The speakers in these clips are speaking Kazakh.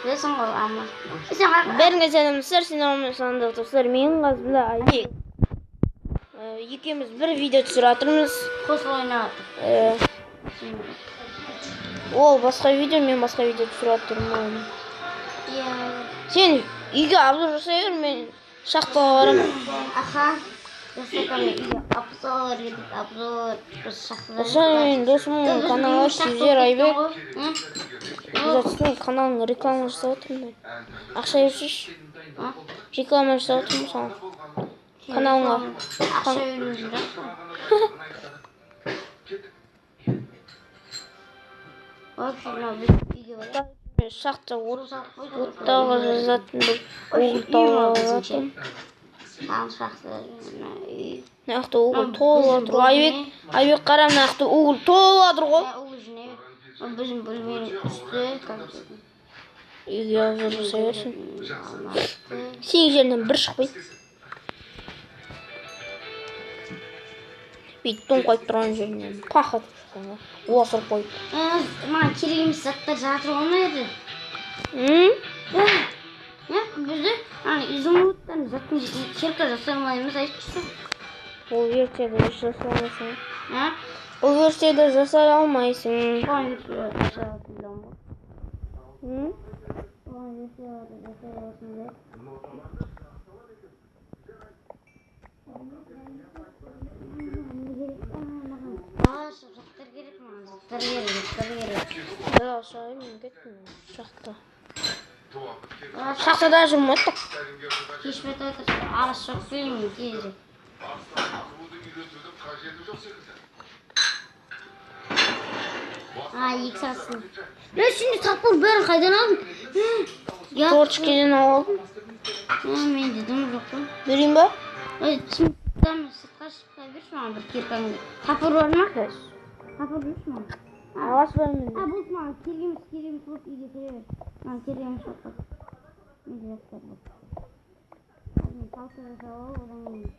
Білесің ғой, ама. Сен Бәріңе сәлем, сен сандық достар, менің қасымда Айбек. Екеуміз бір видео түсіріп жатырмыз. Қосыл ойнап жатыр. Ол басқа видео, мен басқа видео түсіріп жатырмын. Иә. Сен үйге обзор жасай бер, мен шахтаға барамын. Аха. Достар, мен үйге обзор едік, обзор. Біз шахтада. Достар, менің досымның каналы Сюзер Айбек. Біз каналының реклама жасап жатырмын мен. Ақша берсейші. Реклама жасап жатырмын саған. Каналыңа. Ақша беру жоқ. В общем, мына біз үйге барайық. Мен шахта оттағы жазатын бір уголь тауып алып жатырмын. Саған шахта мына үй. Мына жақта уголь толып жатыр ғой. Айбек, Айбек, қара, мына жақта уголь толып жатыр ғой. Иә, уголь жинай бер. Мына біздің бөлменің үсті как Үйге обзор жасай берсін. Алматы. Сенің жерінен бір шықпайды. Бүйтіп тоңқайып тұрған жерінен пах етіп шыққан ғой. Осырып қойып. Маған керек емес заттар жатыр ғой мына жерде. М? Иә, бізде ана изумрудтан заттың кирка жасай алмаймыз, айтшы. Ол версияда жасай алмайсың. А? Ол версияда жасай алмайсың. Оған версияда жасай алатын білемін ғой. М? Оған версияларда жасай аласың да. Не керек маған? Ағаш заттар керек маған, заттар керек, заттар керек. Бірақ шығайын, мен кеттім шахта. Шахтада жүрмін ғой так. Кеш батып жатыр, ағаш шауып келейін мен тезірек. А, 2 сағатсын. Лә, сен де тапқыр бәрін қайдан алдың? Я Творческийден алып алдым. Менде дым жоқ қой. Берейін ба? Ой, сымтан сыртқа шыға берші маған бір киркаңды. Тапыр бар ма? Тапыр берші маған. Ағаш бар менде. А, болды, маған керек емес, керек емес болып үйге кіре бер. Маған керек емес болып қалды. Менде заттар бар. Мен палка жасап алып, одан кейін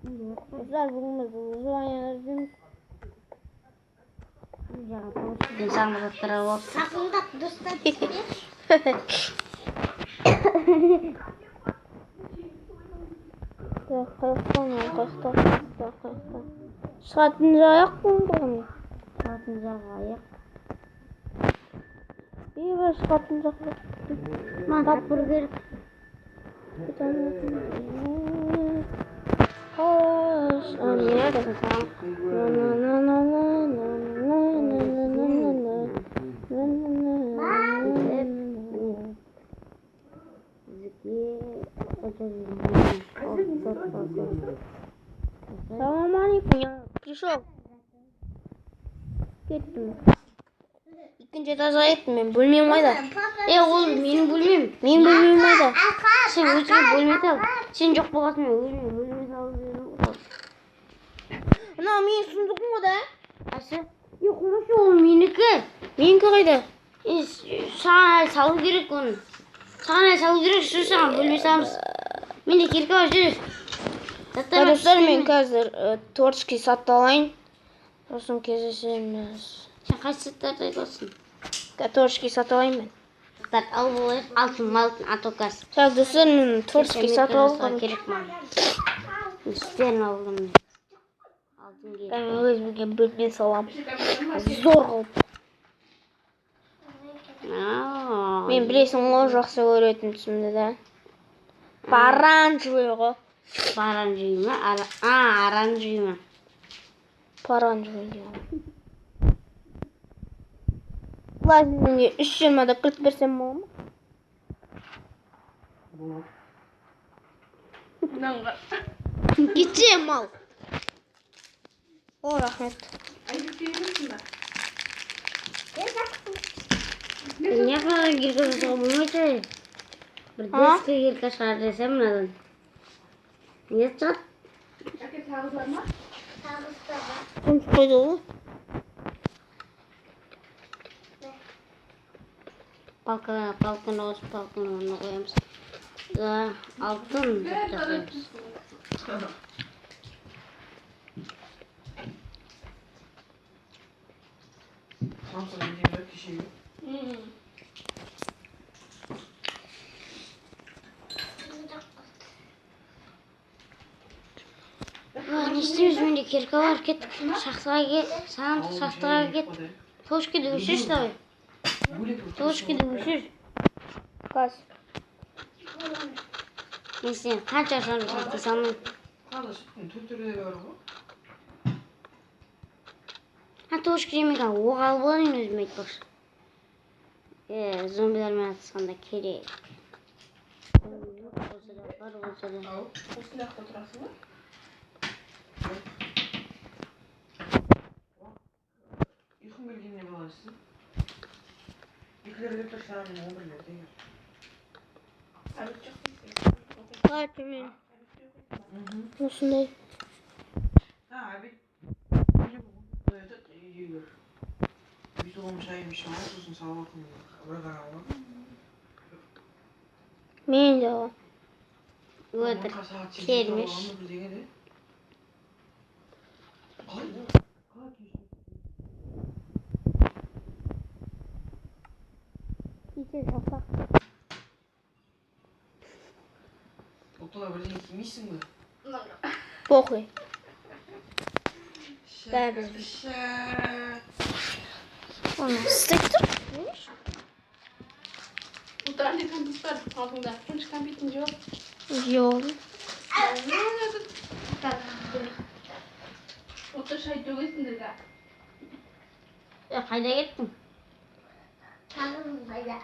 менде заттар. Достар, бүгін біз выживание іздейміз. Жаңа творческийден саған заттар алып алып. Сақылдап достар. Так, қаяқта мынау, қаяқта, қаяқта, қаяқта. Шығатын жақ қой бұның. Шығатын жағы аяқ. Ей, бір шығатын жақ жоқ. Маған тапыр керек. Қаш, а, не Сосын саған На-на-на-на-на-на-на-на-на-на-на-на-на-на-на. Бізге Салам алейкум, я пришел. Кеттім. Екінші этажға кеттім мен. Бөлмем қайда? Е, ол менің бөлмем. Менің бөлмем қайда? Сен өзіңе бөлме сал. Сен жоқ болғасын мен өзіме бөлме салып жібердім ғой. Мынау менің сундугым ғой да? Асы, е, қойшы, ол менікі. Менікі қайда? Е, саған әлі салу керек оны. Саған әлі салу керек, жүр, саған бөлме саламыз. Менде кирка бар, жүр. Заттар бар, Достар, мен қазір творческий сатып алайын. Сосын кездесеміз. Сен қайсы заттарды айтасың? Творческий сатып алайын мен. Заттар алып алайық, алтын, алтын, атокас. Так, достар, мен творческий сатып алып керек маған. Үстерін алдым мен. Алтын керек. Мен өзіме бөлме саламын. Зор қылып. Аа, Мен білесің ғой, жақсы көретін түсімді да. Оранжевый ғой. Оранжевый ма? А, оранжевый ма? Оранжевый деген. Лазерге 3.20-да кілт берсем болады ма? Кетсе мал. О, рахмет. Не қылған кирка жасауға болмайды. Бір А? детский кирка шығар десем мынадан. Не шығады? Қонып қойды ғой. Палканы, палканы қосып, палканы орнына қоямыз. Да, алтын заттар қоямыз. Не істейміз, менде кирка бар, кеттік. Шахтаға кет, саған шахтаға кет. Точкиді өшірші, давай. Точкиді өшір. Газ. Мен сені қанша шамды сақтай салмаймын. Қалада сүттің түр түрлері бар ғой. Ha, точки жемеген оқ алып алайын өзіме айтпақшы. Е, зомбилармен атысқанда керек. Жоқ болса да, бар болса да. Ау. Осында жақта тұрасың ба? Ұйқың келгенде боласың. 2-лерде тұрсам, 11-лерде. Обед жоқ дейсің. Давайте мен. Осындай. А, обед. Этот үйге кір. Бүйтіп шайым ішіп алып, сосын сабақым бір қарап. Мен де аламын. Өтір. Келмеш. Бірдеңе де. Қалай? Қалай кешірім? Тез жасақ. Оттала бірдеңе кимейсің бе? Похуй. Бәрі. Ша. Оны істеп тұр. Отырған кәмпит бар алдыңда. Бірінші кәмпитін жеп ал. Жеп алдым. Отыр, шай төгесіңдер да. Е, қайда кеттің? Қайда?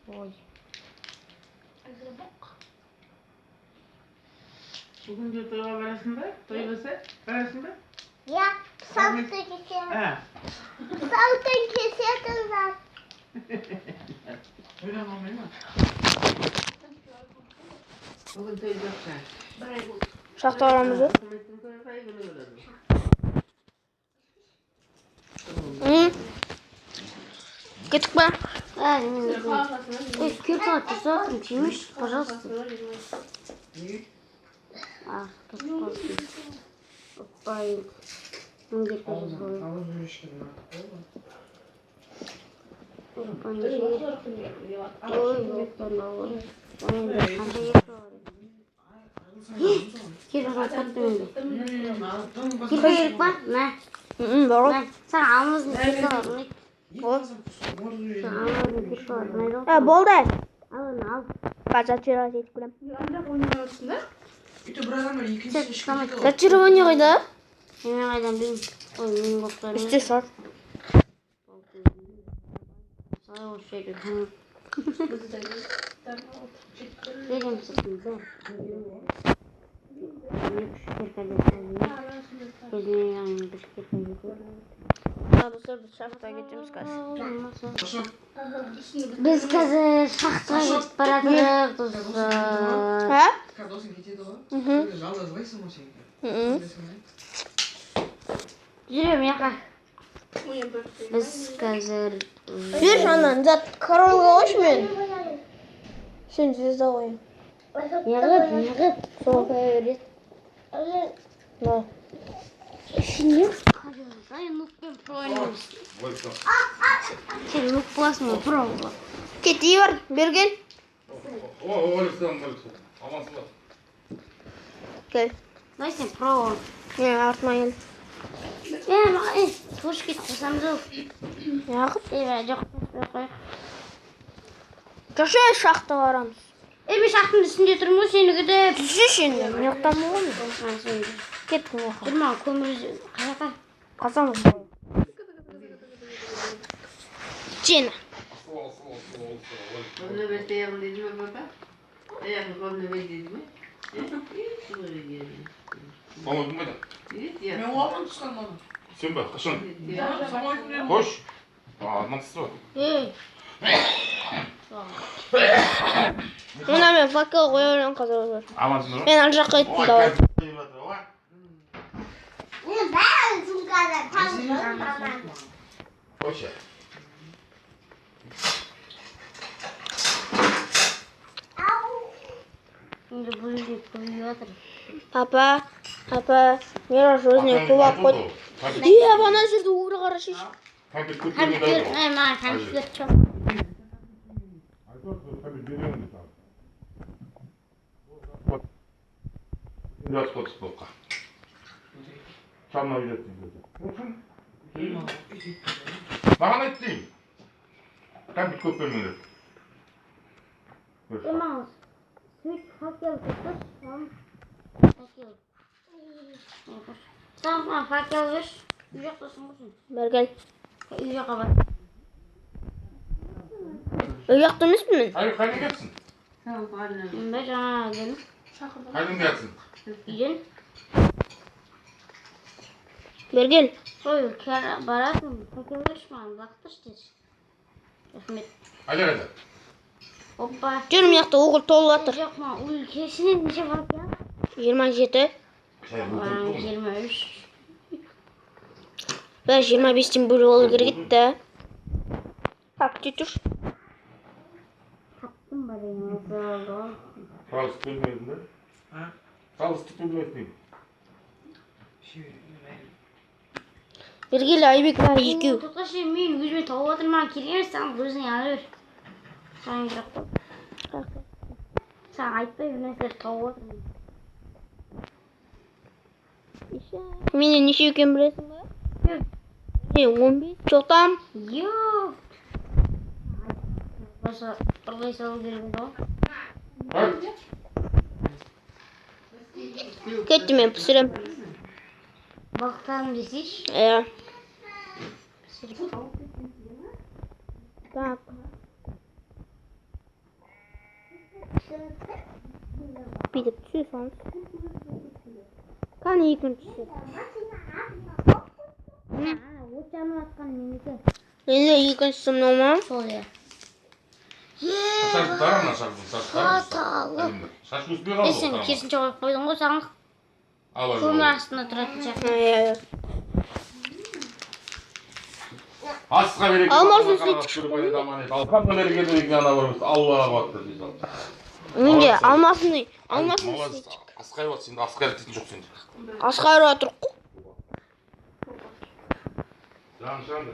Ой. Бүгін де тойға барасың ба? Той болса, барасың ба? Иә, сауыттан кесемін. А, Сауыттан кесетін зат. Ойлана алмай ма? Бүгін той жоқ та. Бір ай болды. Шахта барамыз ба? Үкіметтің тойы қай күні болады? М. Кеттік па? Ә, мен Сен қаласың. Ей, кирка жасап тимеш, пожалуйста. Неге? А, кетіп қалсын. Опа, енді. Мың кирка жасап алайын. Ауыз ішкен артық болды. Опа, неше кирка? Ой, оқтан алып. Ой, енді қанша кирка бар? Кирка жоқ кетті менде. Кирка керек па? Мә, М, бар ғой. мә. Саған алмаздың киркалары ұнайды. Саған алмаздың киркалары ұнайды ғой. Ә, болды. Ал оны ал. Қазір зачаровать етіп келемін. Ана жақ ойнап жатырсың да? Өйтіп бір адам бар, екіншісі ішіп кетеді ғой. Зачарование қайда? Мен қайдан білейін? Ой, менің оқтарым. Іште шығар. Солай осы жерде. Беремін сыртымды. Екі үш кирка жасаймын. Өзіме яғни бір кирка жетеді. А, достар, біз шахтаға кетеміз қазір. Біз қазір шахтаға кетіп бара жатырмыз, достар. А? Қазір досың кетеді ғой. Мхм. Сен жалғыз жылайсың ғой сен. Мм. Білесің бе? Жүремін жаққа. Ойын бір. Біз қазір Берші ананы, зат корольға қойшы мен. Сен звезда қояйын. Неғып, неғып? Сол. Қоя береді. На. Ай, нубпен про ойнаймыз. Сен нуб боласың ғой, про бол. Кет, ей бар, берген. Уағалейкум амансың ба? Кел. Давай сен про бол. Не, артыма кел. Е, маған, е, точки қосамыз ау. Неғып? Е, жоқ, қоспай қояйық. Жүрші, шахтаға барамыз. Е, мен шахтың үстінде тұрмын ғой, сені күтіп. Жүрші енді, мына жақтамын ғой мен. А, сен жүр. Кеттік мына жаққа. Жүр, маған көмір қай жаққа? Қазамыз. Жена. Қолына бер аяғын деді ме папа? Аяғын қолына бер деді ме? Саламалейкум, қайда? Мен оған түскен оны. Сен бе? Қашан? Саламалейкум дедім. Қош. Амансыз ба? Ей, Мына мен факел қоя беремін қазір. Амансың ба? Мен ана жаққа кеттім, давай. Мен бәрін сумкада тауып мамам. Қойшы. Ау. Енді бұл жерде көбейіп жатыр. Папа, папа, Мираш өзіне көп алып қойды. Е, ана жерде угол қарашы. Компьютер Компьютер, е, маған компьютер жоқ. Беремін саған. Жас қотыс болқа. Шамна үйреттің. Маған айт деймін. Кәмпит көп бермеңдер. Маған сүт факел қойшы. Факел. Саған факел берші. Үй жақтасың ғой сен. Бері кел. Үй жаққа бар. Үй жақта емеспін мен. Айбек қайдан келіпсің? Мен бе жаңа келдім. Қайдан келіпсің? Үйден. Бері кел. Ой, барасың. Факел берші маған. Лақтыршы тез. Рахмет. Айда қайда? Опа. Жүр, мына жақта угол толып жатыр. Жоқ, маған угол кесінен неше факел? 27. Маған 23. Бә, 25-тен бөліп алу керек еді да. Так, күте тұр. Таптым ба деген осы алды ғой. Сал ысытып өлмедің бе? А? Сал ысытып өлмейсің. Бері кел, Айбек, мына екеу. Тоқташы, мен өзіме тауып жатырмын, маған керек емес, саған өзің ала бер. Саған керек қой. Саған айтпай бір нәрселер тауып жатырмын. Менде неше екенін білесің ба? Не, 15. Жотам. Жоқ. Осы ұрлай салу керек еді ғой. Кетті, мен пісірем. Балықтарым десейші. Иә. Так. Бүйтіп түсе салыңыз. Қане екіншісі? Ана от жанып жатқан менікі. Енді екіншісі мынау ма? Сол иә. Шашты тара мына шашты, шашты тара. Қаталы. Шаш өспей қалды. Сен керісінше қойып қойдың ғой, саған Ал, ал, көмір ал. астында тұратын сияқты. Иә. Асқа береке. Алмасын сөйтіп Алқамда береке деген ана бар. Аллаху акбар дейді. Менде алмасын, алмасын Молодец. Асқа айырып сенде асқа айырып дейтін жоқ сенде. Асқа айырып жатыр қой. Жан жан.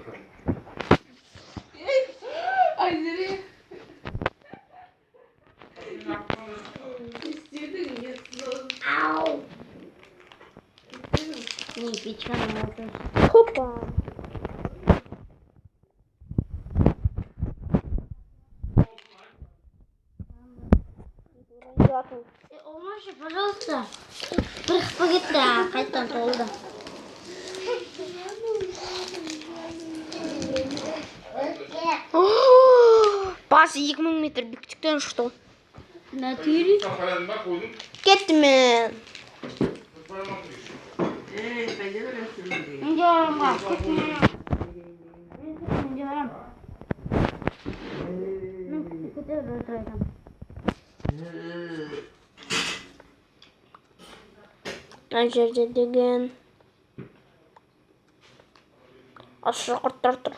Айзере. Не істедің? Не Ау. Не, печканың оты. Хопа. Болмашы, пожалуйста. Бір қыпы кетті, қайтадан толды. Басы 2000 метр биіктіктен ұшты. Натуре. Қарадың ба, қойдың? Кеттім мен. Ей, қайда барасың? Мен де барамын ғой. Кеттім мен. Мен де барамын. Мен кете бер, отыра айтамын. Мына жерде деген ащы құрттар тұр.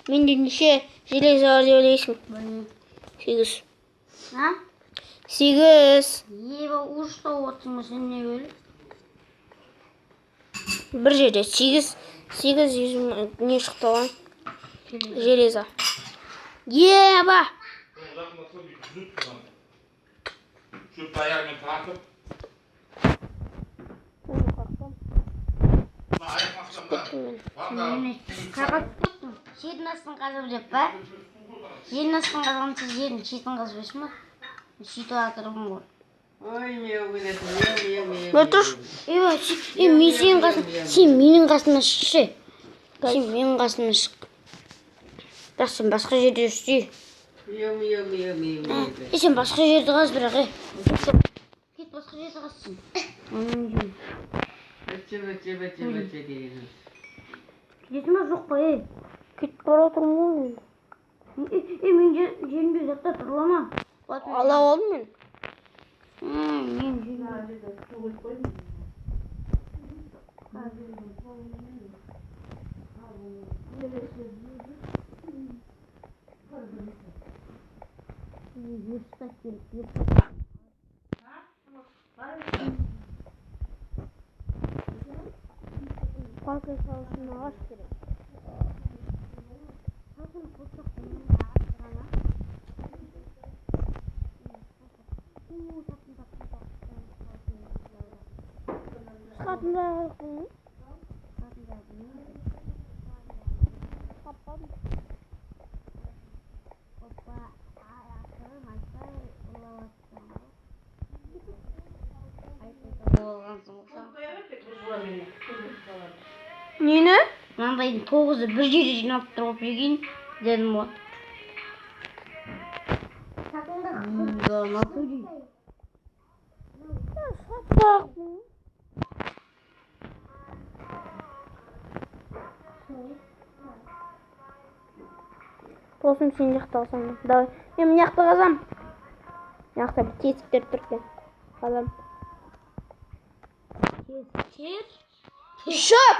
Менде неше железо бар деп ойлайсың? Білмеймін. 8. А? 8. Еба, ұрыс тауып отырсың ғой сен не бөліп? Бір жерде 8 800 не шықты ғой? Железо. Еба! Шөпті аяғымен тартып. Мен қағаз кеттім. Жердің астын қазып деп па? Жердің астын қазған сен жердің шетін қазбайсың ба? Сөйтіп жатырмын ғой. Ой, мяу, мяу, мяу, мяу. Бер тұр. Еба, мен сенің қасым, сен менің қасымнан шықшы. Сен менің қасымнан шық. Бірақ сен басқа жерде жүрші. Мяу, мяу, мяу, мяу, мяу. Е, сен басқа жерде қаз бірақ, е. Кет басқа жерде қаз сен. Бәтше, бәтше, бәтше, бәтше деген. Кетесің ба жоқ па, е? Кетіп бара жатырмын ғой мен. Е, мен жерімде заттар ұрлама. Ала алдым мен. Мен жерімде. Верстак керек, верстак. Палка жасау үшін ағаш керек. Палканы қоссақ, ағаш ғана. У, таптым, таптым, таптым. Шығатын жағы жоқ қой. Шығатын жағы білмеймін. Таппадым. Опа, ақырын айтпай ұрлап жатсың ғой. Айтпай болғансың ғой сен. Нені? Мынандайдың тоғызы бір жерде жиналып тұр ғой, прикинь, дедім ғой. Да, натуре. Шығатын жағы білмеймін. Досым, сен жақта қалсаң. Давай. Мен мына жақта қазам. Мына жақта бір тесіктер тұр екен. Қазам. Тер. Шөп!